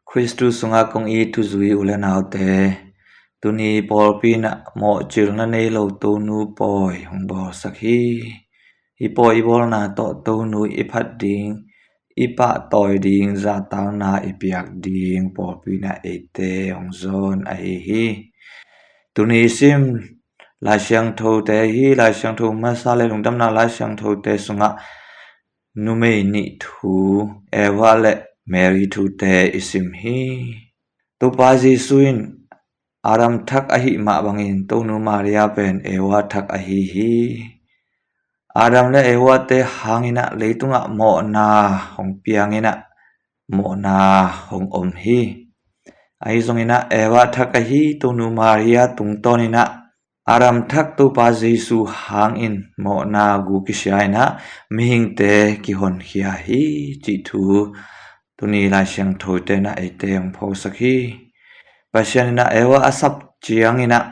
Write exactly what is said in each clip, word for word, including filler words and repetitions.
Khristu sungah kong it thuzui u le naute, tuni pawlpi in ah mawhcilna nei lo Tonu pawi hong bawlsak hi. Hih pawi i bawlna tawh Tonu i phat ding, i pahtawi ding, zahtakna i piak ding pawlpi in ah eite hong zawn ahi hi. Tuni i sim Lai Siangthote hi, Lai Siangtho masa le lungdamna Lai Siangthote sungah numei nih thu, Eva le Mary thute i sim hi. Topa Jesu in Adam thak ahih mah bangin Tonu Maria pen Eva thak ahi hi. Adam le Eva te hangin ah leitungah mawhna hong piangin ah mawhna hong om hi. Ahi zongin ah Eva thak ahi Tonu Maria tungtawnin ah Adam thak Topa Jesu hangin mawhna gu kisia in ah mihingte kihonkhia hi cih thu tuni Lai Siangtho in ah eite hong phawksak hi. Pasian in ah Eva a sap ciangin ah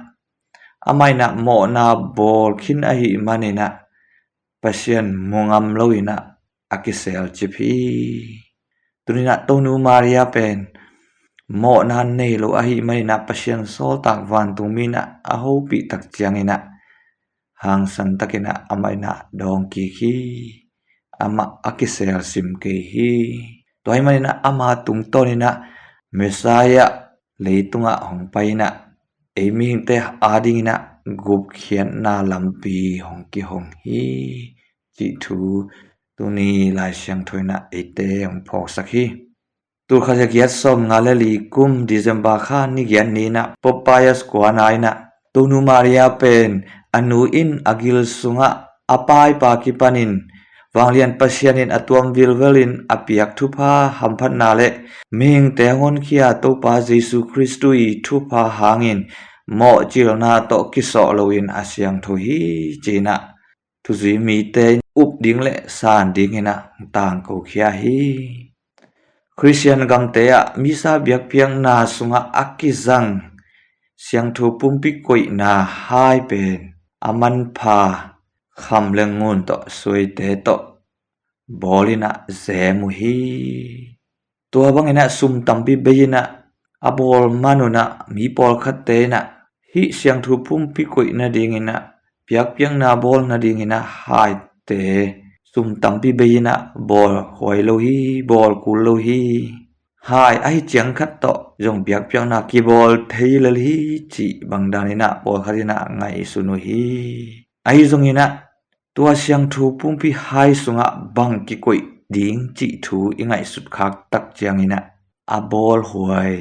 amah in ah mawhna bawl khin ahih manin ah Pasian mu ngam lo in ah a kiselcip hi. Tuni in ah Tonu Maria pen mawhna nei lo ahih manin ah Pasian sawltak vantungmi in ah a hopih tak ciangin ah hangsan takin ah amah in ah dawng kik hi. Amah a kiselsim kei hi. Tua ahih manin ah ama tungtawnin ah Messiah leitungah hong pai in ah ei mihingte adingin ah gupkhiatna lampi hong kihong hi cih thu tuni Lai Siangtho in ah eite hong phawksak hi. Tulkhat za giat sawmnga le li kum December kha ni giat ni in ah Pope Pius kuana in ah Tonu Maria pen a nu in a gil sungah a paaipa kipanin Vanglian Pasian in a tuam vilvelin a piak thupha hamphatna le mihingte honkhia Topa Jesu Khristu i thupha hangin mawhcilna tawh kisawh loin a siangtho hi ci in ah thuzui mite in up ding le san dingin ah tangkokhia hi. Khristian gamte ah misa biakpiakna sungah a kizang siangtho pumpi koihna hai pen a manpha kham le ngun tawh suaite tawh bawl in ah zem uh hi. Tua bangin ah sum tampi bei in ah a bawl man un ah mi pawlkhatte in ah hih siangtho pumpi koih nadingin ah biakpiakna bawl nadingin ah haite sum tampi bei in ah bawl huai lo hi, bawl kul lo hi. Hai ahi ciang khat tawh zong biakpiakna kibawl thei lel hi cih bang danin ah pawlkhat in ah ngaihsun uh hi. Ahi zongin ah tua siangtho pumpi hai sungah bang kikoih ding cih thu i ngaihsut khak tak ciangin ah a bawl huai,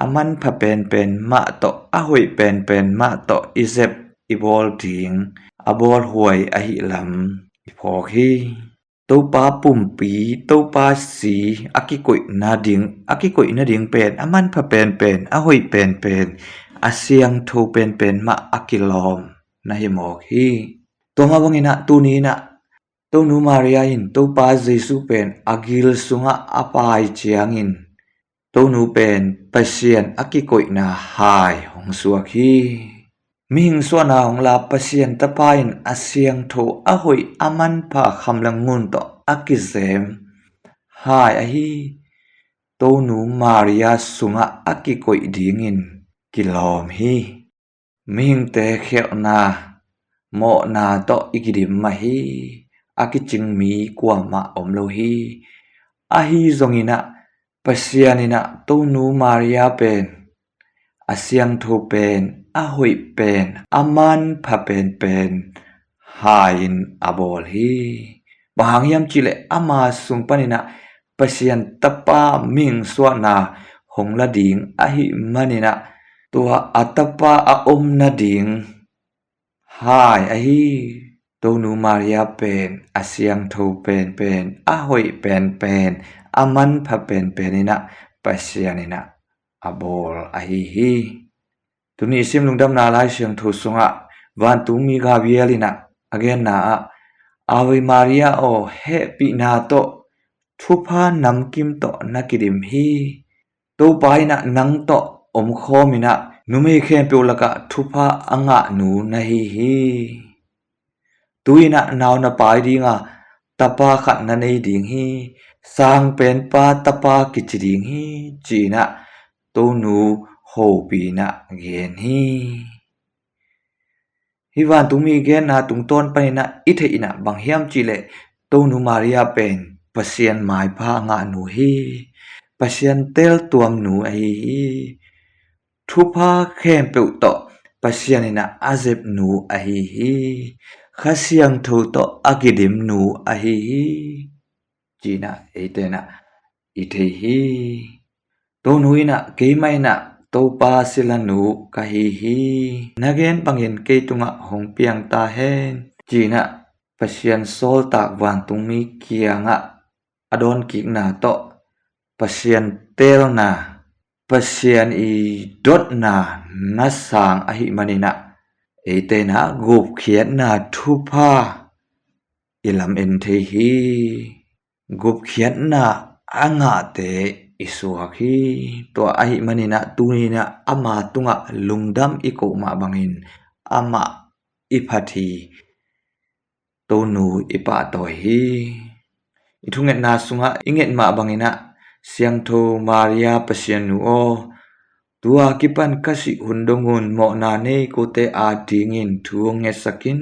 a manpha penpen mah tawh, a hoih penpen mah tawh i zep i bawl ding a bawl huai ahih lam i phawk hi. Topa pumpi, Topa si a kikoih nading, a kikoih nading pen a manpha penpen, a hoih penpen, a siangtho penpen mah a kilawm na hi mawk hi. Tua mah bangin ah tuni in ah Tonu Maria in Topa Jesu pen a gil sungah a paai ciangin Tonu pen Pasian a kikoihna hai hong suak hi. Mihing suahna hong la Pasian Tapa in a siangtho, a hoih, a manpha kham le ngun tawh a kizem hai ahi Tonu Maria sungah a kikoih dingin kilawm hi. Mihingte khialhna, mawhna tawh i kidim mah hi. A kicing mi kuamah om lo hi. Ahi zongin ah Pasian in ah Tonu Maria pen a siangtho pen, a hoih pen, a manpha penpen hai in a bawl hi. Bang hang hiam cihleh ama sung panin ah Pasian Tapa mihing suahna hong la ding ahih manin ah tua a Tapa a om nading hai ahi Tonu Maria pen a siangtho penpen, a hoih penpen, a manpha penpen in ah Pasian in ah a bawl ahi hi. Tuni i sim Lungdamna Lai Siangtho sungah vantungmi Gabriel in ah a genna ah, Ave Maria aw, hehpihna tawh thupha namkim tawh na kidim hi. Topa in ah nang tawh omkhawm in ah numei khempeuh lakah thupha a ngahnu na hi hi. Tu-in ah nau na paai ding a, tapa khat na nei ding hi. Sangpenpa tapa kici ding hi, ci-in ah Tonu hopih in ah gen hi. Hih vantungmi genna tungtawn panin ah i theih in ah bang hiam cih leh Tonu Maria pen Pasian maipha a ngahnu hi. Pasian teeltuamnu ahi hi. Thupha khempeuh tawh Pasian in ah a zepnu ahi hi. Kha Siangtho tawh a kidimnu ahi hi, ci-in ah eite in ah i thei hi. Tonu in ah keimah in ah Topa silanu ka hi hi. Na gen bangin kei tungah hong piang ta hen, ci-in ah Pasian sawltak vantungmi kiangah a dawnkikna tawh Pasian teelna, Pasian i dotna na sang ahih manin ah eite in ah gupkhiatna thupha i lam en thei hi. Gupkhiatna a ngahte i suak hi. Tua ahih manin ah tuni-in ah ama tungah lungdam i koh mah bangin amah i phat hi. Tonu i pahtawi hi. I thungetna sungah i nget mah bangin ah, Siangtho Maria Pasiannu aw, tua kipan ka sih hun dong un mawhna nei kote adingin thu hong ngetsak in,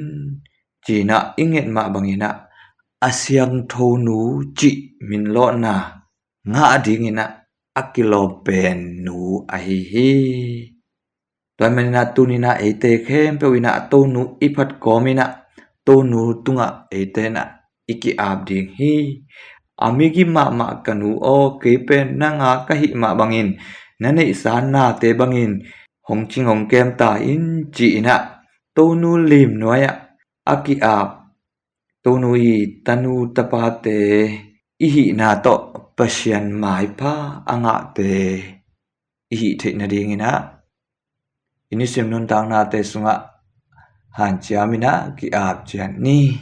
ci-in ah i nget mah bangin ah a siangthonu cih minlawhna ngah dingin ah a kilawm pen nu ahi hi. Tua ahih manin ah tuni-in ah eite khempeuh in ah Tonu i phat kawmin ah Tonu tungah eite in ah i ki-ap ding hi. A migim mahmah ka nu aw, kei pen nang a ka hih mah bangin na neihsa nate bangin hong cing hong kem ta in, ci-in ah Tonu lim nuai-ah a ki-ap, Tonu i tanu tapate i hihna tawh Pasian maipha a ngahte i hih theih nadingin ah i nisim nuntaknate sungah hanciam in ah ki-ap ciat ni.